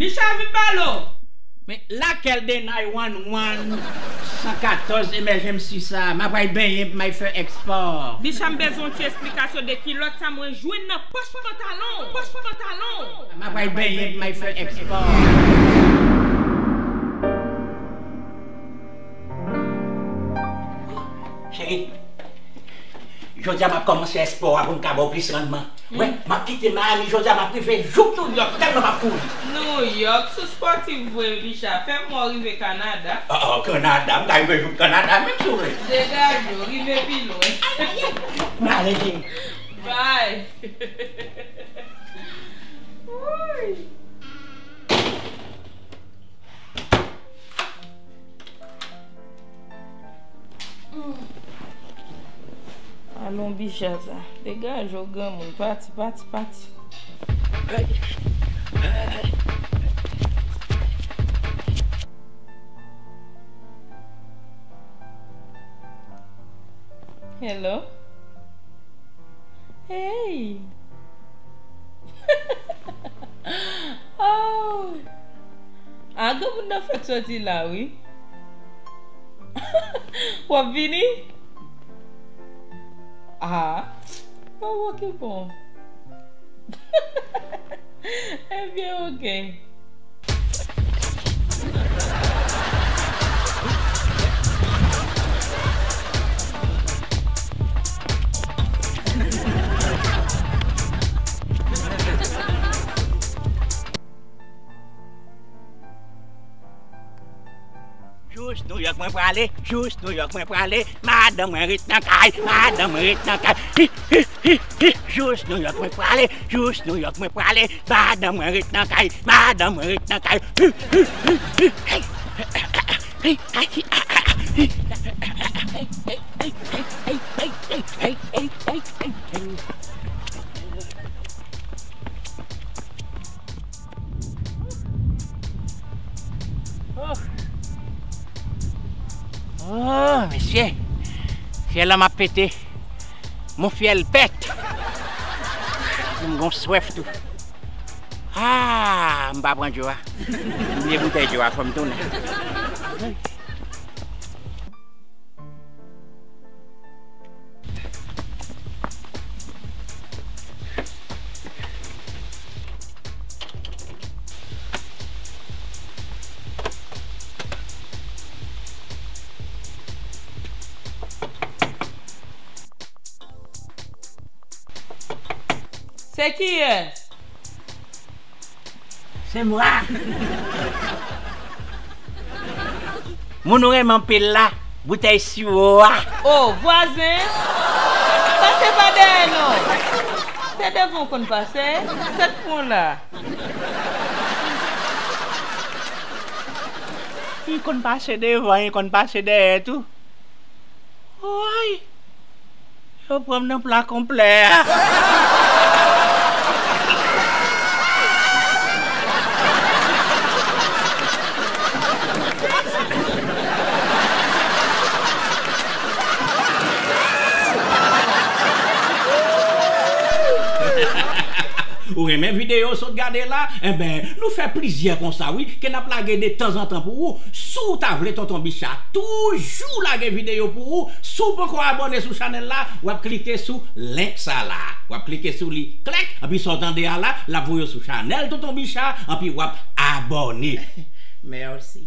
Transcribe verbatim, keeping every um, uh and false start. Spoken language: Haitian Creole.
Bicha, vin pale w. Men lakèl de nine one one, san katòz emergency sa? M ap al benyen pou m al fè èspò. Bicha, m bezwen yon ti esplikasyon de kilòt sa mwen jwenn nan pòch pantalon. Pòch pantalon. M ap al benyen pou m al fè èspò. Cheri, jodi a m ap kòmanse èspò a pou m ka ba w plis rannman. Wè, m ap kite Miami jodi a, m ap rive jouk New York, tèlman m ap kouri. New York, sou spòtif vre, Bicha. Fè m wè w rive Kanada. Ah, ah, Kanada, m ka rive jouk Kanada, menm si w vle. Degaje w, rive pi lwen. M ale, cheri. Bye. Wouy. Alon Bicha sa. Degaje w granmoun. Pati, pati, pati. Hello? Hey! Oh! A, granmoun nan fèk soti la, wi. W ap vini? A, bon, oke, bon. Ebyen, oke. Jous New York mwen prale, jous New York mwen prale, madanm mwen ret nan kay, madanm mwen ret nan kay. Hi, hi, hi, hi, jous New York mwen prale, jous New York mwen prale, madanm mwen ret nan kay, madanm mwen ret nan kay. Hi, hi, hi, hi, hey. Oh. Oh, mesye. Fyèl la m ap pete. Mon fyèl pèt. M gon swèf tou. Ah, m pa pran dlo a. M bliye boutèy dlo a, fò m tounen. Se kiyès? Se mwa. Moun ou renmen anpil la, boutèy siwo a. O, vwazen! Pase pa dèyè non. Se devan w konn pase, sèt pran la. Li konn pase devan, li konn pase dèyè tou. Woy! Yo pran m nan pla konplè a. Ou renmen videyo w sot gade la? Enben, nou fè plizyè konsa wi, ke n ap lage de tanzantan pou ou. Si w ta vle Tonton Bicha toujou lage videyo pou ou, si w poko abòne sou chanèl la, w ap klike sou link sa la. W ap klike sou li, klèk, anpi sa w tande a la, l ap voye w sou chanèl Tonton Bicha, anpi w ap abòne. Mèsi.